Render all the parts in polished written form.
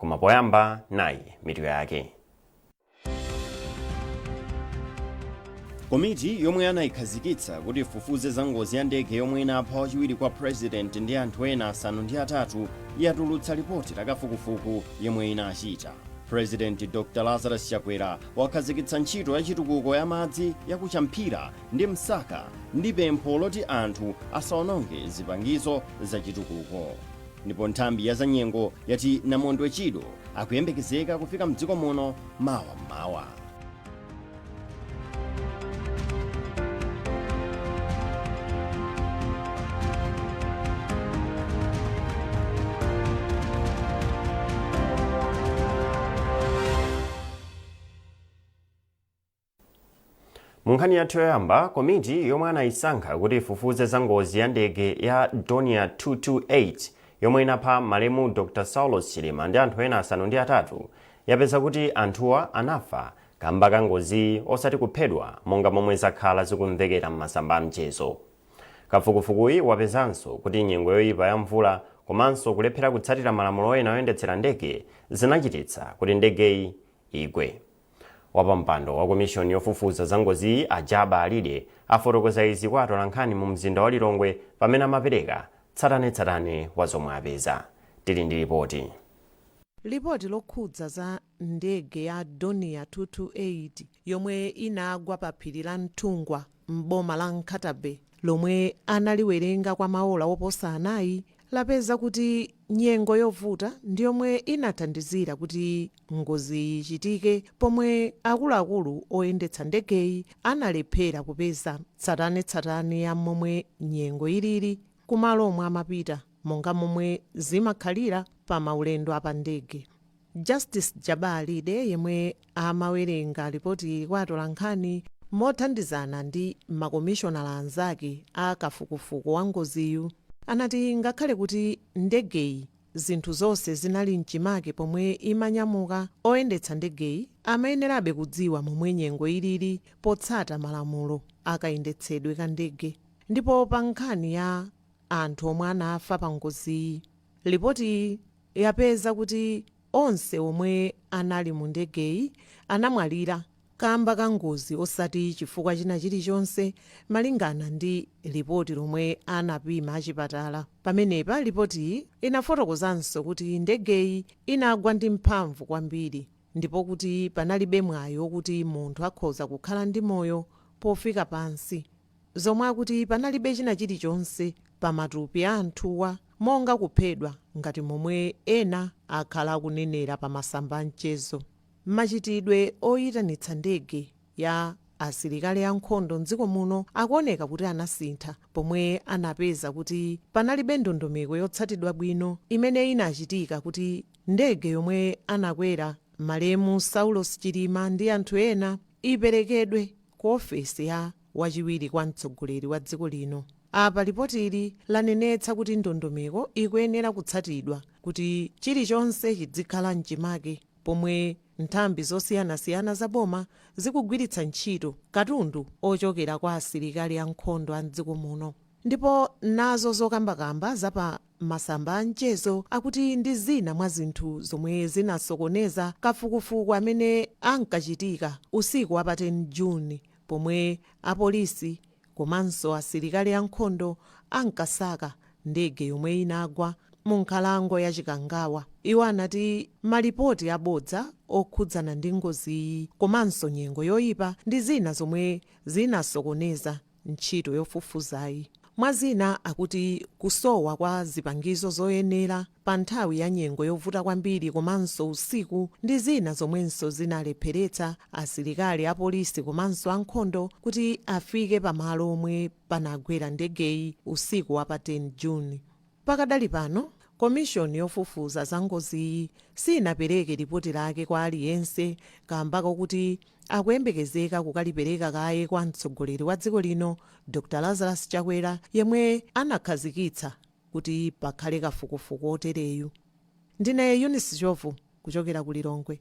Koma poyamba nayi mitu yake. Komiti yomwe anayikhazikitsa kuti ifufuze za ngozi ya ndege yomwe inapha wachiwiri kwa president ndi anthu ena 8 yatulutsa lipoti la kafukufuku yomwe inachita. President Dr Lazarus Chakwera wakhazikitsa ntchito ya chitukuko ya madzi ya ku Champhira ndi Msaka ndi pempho loti anthu asaononge zipangizo za chitukuko. Ndipo nthambi ya zanyengo yati namondwe Chido akuyembekezeka kufika mdziko muno mawa mmawa. Mu nkhani yathu yoyamba, komiti yomwe anayisankha kuti ifufuze za ngozi ya ndege ya Dornier 228 yomwe inapha malemu Dr Saulos Chilima ndi anthu ena 8 yapeza kuti anthuwa anafa kamba ka ngoziyi osati kuphedwa monga momwe zakhala zikumvekera m'masamba a mchezo. Kafukufukuyi wapezanso kuti nyengo yoyipa ya mvula komanso kulephera kutsatira malamulo ena oyendetsera ndege zinachititsa kuti ndegeyi igwe. Wapampando wa komishoni yofufuza za ngoziyi a Jabbar Alide afotokoza izi kwa atolankhani mu mzinda wa Lilongwe pamene amapereka tsatanetsatane wa zomwe apeza. Tili ndi lipoti. Lipoti lokhudza za ndege ya Dornier 228 yomwe inagwa pa phiri la Nthungwa m'boma la Nkhata Bay lomwe analiwerenga kwa maola oposa 4 lapeza kuti nyengo yovuta ndi yomwe inathandizira kuti ngoziyi ichitike pomwe akuluakulu oyendetsa ndegeyi analephera kupeza tsatanetsatane ya momwe nyengo ilili kumalo omwe amapita monga momwe zimakhalira pa maulendo a pa ndege. Justice Jabbar Alide yemwe amawerenga lipotili kwa atolankhani mothandizana ndi makomishonala anzake a kafukufuku wa ngoziyu anati ngakhale kuti ndegeyi zinthu zonse zinali mchimake pomwe imanyamuka, oyendetsa ndegeyi amayenerabe kudziwa momwe nyengo ilili potsata malamulo akayendetsedwe ka ndege. Ndipo pa nkhani ya anthu omwe anafa pa ngoziyi, lipotiyi yapeza kuti onse omwe anali mu ndegeyi anamwalira kamba ka ngozi osati chifukwa china chilichonse malingana ndi lipoti lomwe anapima achipatala. Pamenepa lipotiyi inafotokozanso kuti ndegeyi inagwa ndi mphamvu kwambiri ndipo kuti panalibe mwayi wokuti munthu akhoza kukhala ndi moyo pofika pansi, zomwe akuti panalibe china chilichonse pa matupi a anthuwa monga kuphedwa ngati momwe ena akhala akunenera pa masamba a mchezo. Machitidwe oyitanitsa ndege ya asilikali ankhondo mdziko muno akuoneka kuti anasintha pomwe anapeza kuti panalibe ndondomeko yotsatidwa bwino imene inachitika kuti ndege yomwe anakwera malemu Saulos Chilima ndi anthu ena iperekedwe ku ofesi ya wachiwiri kwa mtsogoleri wa dziko lino. Apa lipotili lanenetsa kuti ndondomeko ikuyenera kutsatidwa kuti chilichonse chidzikhala mchimake pomwe nthambi zosiyanasiyana za boma zikugwiritsa ntchito katundu ochokera kwa asilikali ankhondo a mdziko muno. Ndipo nazo zokambakamba za pa masamba a mchezo akuti ndi zina mwa zinthu zomwe zinasokoneza kafukufuku amene ankachitika usiku wa pa 10 June pomwe apolisi komanso asilikali ankhondo ankasaka ndege yomwe inagwa mu nkhalango ya Chikangawa. Iwo anati malipoti abodza okhudzana ndi ngoziyi komanso nyengo yoyipa ndi zina zomwe zinasokoneza ntchito yofufuzayi. Mwa zina akuti kusowa kwa zipangizo zoyenera pa nthawi ya nyengo yovuta kwambiri komanso usiku ndi zina zomwenso zinalepheretsa asilikali apolisi komanso ankhondo kuti afike pamalo omwe panagwera ndegeyi usiku wa pa 10 June. Pakadali pano, komishoni yofufuza za ngoziyi sinapereke lipoti lake kwa aliyense kamba kokuti akuyembekezeka kukalipereka kaye kwa mtsogoleri wa dziko lino Dr Lazarus Chakwera yemwe anakhazikitsa kuti pakhale kafukufuku otereyu. Ndine Eunice Jovu kuchokera ku Lilongwe.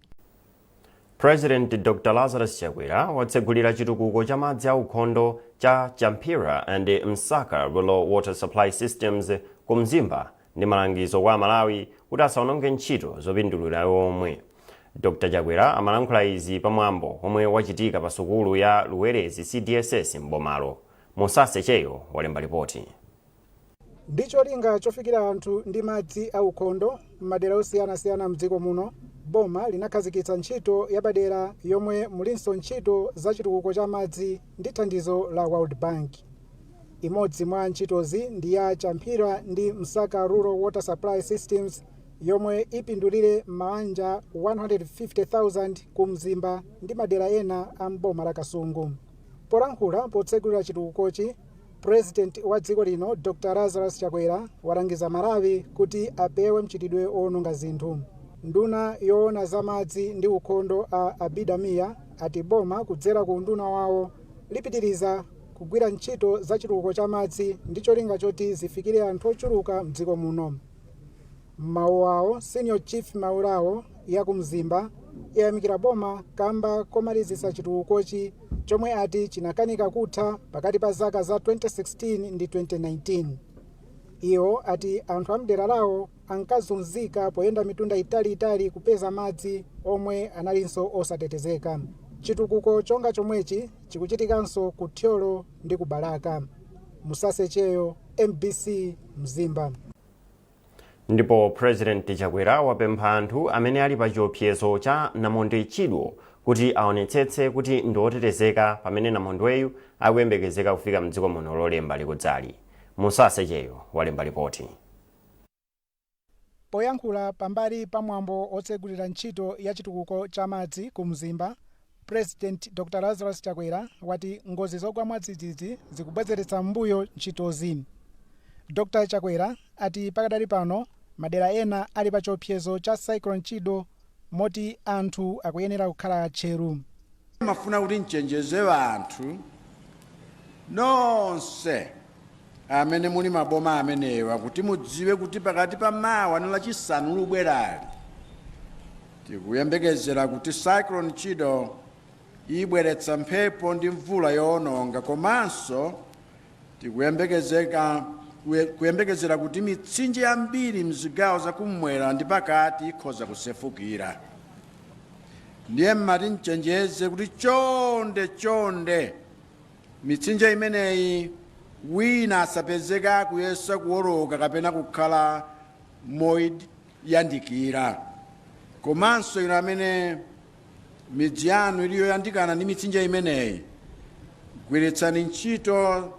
President Dr Lazarus Chakwera watsegulira chitukuko cha madzi aukhondo cha Champhira and Msaka Rural Water Supply Systems ku Mzimba. Ndi malangizo kwa Amalawi kuti asaononge ntchito zopindulira iwo omwe. Dr Chakwera amalankhula izi pamwambo omwe wachitika pa sukulu ya Luwerezi CDSS m'bomalo. Musase Cheyo walemba lipoti. Ndi cholinga chofikira anthu ndi madzi aukhondo m'madera osiyanasiyana mdziko muno, boma linakhazikitsa ntchito yapadera yomwe mulinso ntchito za chitukuko cha madzi ndi thandizo la World Bank. Imodzi mwa ntchitozi ndi ya Champhira ndi Msaka Rural Water Supply Systems yomwe ipindulire mabanja 150,000 ku Mzimba ndi madera ena a m'boma la Kasungu. Polankhula potsegulira chitukukochi, President wa dziko lino Dr Lazarus Chakwera walangiza Malawi kuti apewe mchitidwe owononga zinthu. Nduna yoona za madzi ndi ukhondo a Abida Mia ati boma kudzera ku unduna wawo lipitiriza kugwira ntchito za chitukuko cha madzi ndi cholinga choti zifikire anthu ochuluka mdziko muno. M'mawu awo, Senior Chief Maulawo ya ku Mzimba yayamikira boma kamba komalizitsa chitukukochi chomwe ati chinakanika kutha pakati pa zaka za 2016 ndi 2019. Iwo ati anthu a mdera lawo ankazunzika poyenda mitunda italiitali kupeza madzi omwe analinso osatetezeka. Chitukuko chonga chomwechi chikuchitikanso ku Thyolo ndi ku Balaka. Musase Cheyo, MBC, Mzimba. Ndipo President Chakwera wapempha anthu amene ali pa chiopsezo cha namondwe Chido kuti aonetsetse kuti ndi otetezeka pamene namondweyu akuyembekezeka kufika mdziko muno Lolemba likudzali. Musase Cheyo walemba lipoti. Poyankhula pambali pa mwambo otsegulira ntchito ya chitukuko cha madzi ku Mzimba, President Dr Lazarus Chakwera wati ngozi zogwa mwadzidzidzi zikubwezeretsa m'mbuyo ntchitozi. Dr Chakwera ati pakadali pano madera ena ali pa chiopsezo cha Cyclone Chido moti anthu akuyenera kukhala atcheru. Mafuna kuti nchenjeze anthu nonse amene muli maboma amenewa kuti mudziwe kuti pakati pa mawa ndi Lachisanu lubwerali tikuyembekezera kuti Cyclone Chido ibweretsa mphepo ndi mvula yoononga, komanso tikuyembekezera kuti mitsinje yambiri mzigawo zakummwera ndi pakati ikhoza kusefukira. Ndiye mmati mchenjeze kuti chonde chonde, mitsinje imeneyi wina asapezeka akuyesa kuwoloka kapena kukhala moyandikira. Komanso inu amene midzi yanu ili yoyandikana ndi mitsinje imeneyi, gwiritsani ntchito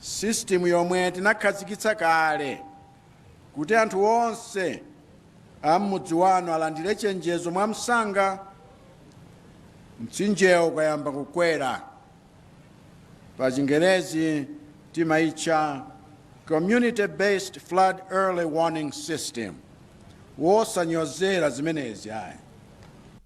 system yomwe tinakhazikitsa kale kuti anthu onse a m'mudzi wanu alandire chenjezo mwamsanga mtsinjewo ukayamba kukwera. Pa Chingerezi timaitcha community based flood early warning system. Wosanyozera zimenezi ayi.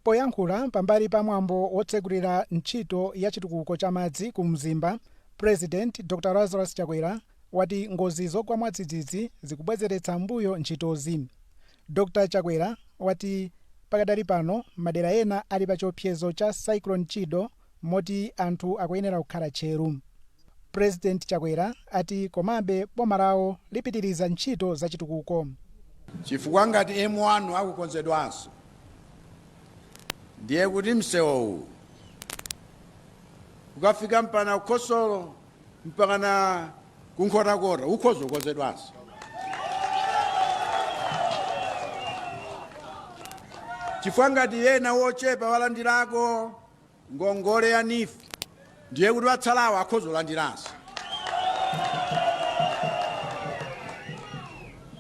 Poyankhula pambali pa mwambo wotsegulira ntchito ya chitukuko cha madzi ku Mzimba, President Dr Lazarus Chakwera wati ngozi zogwa mwadzidzidzi zikubwezeretsa m'mbuyo ntchitozi. Dr Chakwera wati pakadali pano madera ena ali pa chiopsezo cha Cyclone Chido moti anthu akuyenera kukhala tcheru. President Chakwera ati komabe boma lawo lipitiriza ntchito za chitukuko. Chifukwa ngati M1 akukonzedwanso, ndiye kuti msewowu ukafika mpana kukhosolo mpaka na kunkhotakota ukhoza kukonzedwanso. Chifukwa ngati ena wochepa walandirako ngongole ya NEEF, ndiye kuti watsalawo akhoza kulandiranso.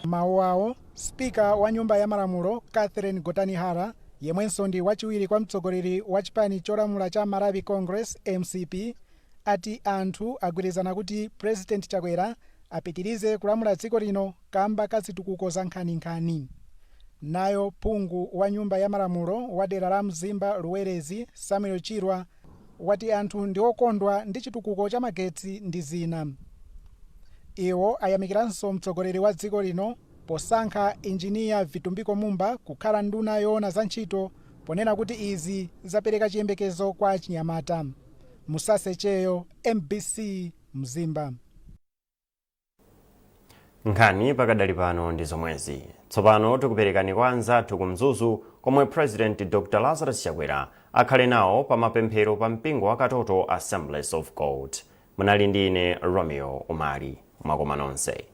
Mawu awo, Spika wa Nyumba ya Malamulo Catherine Gotani Hara, yemwenso ndi wachiwiri kwa mtsogoleri wa chipani cholamula cha Malawi Congress MCP, ati anthu agwirizana kuti President Chakwera apitirize kulamula dziko lino kamba ka zitukuko za nkhaninkhani. Nayo phungu wa Nyumba ya Malamulo wa dera la Mzimba Luwerezi Samuel Chirwa wati anthu ndi okondwa ndi chitukuko cha magetsi ndi zina. Iwo ayamikiranso mtsogoleri wa dziko lino posankha Injiniya Vitumbiko Mumba kukhala nduna yoona za ntchito, ponena kuti izi zapereka chiyembekezo kwa achinyamata. Musase Cheyo, MBC, Mzimba. Nkhani pakadali pano ndi zomwezi. Tsopano tikuperekani kwa anzathu ku Mzuzu, komwe President Dr Lazarus Chakwera akhale nawo pa mapemphero pa mpingo wa Katoto Assemblies of God. Munali ndi ine, Romeo Umali. Mwakoma nonse.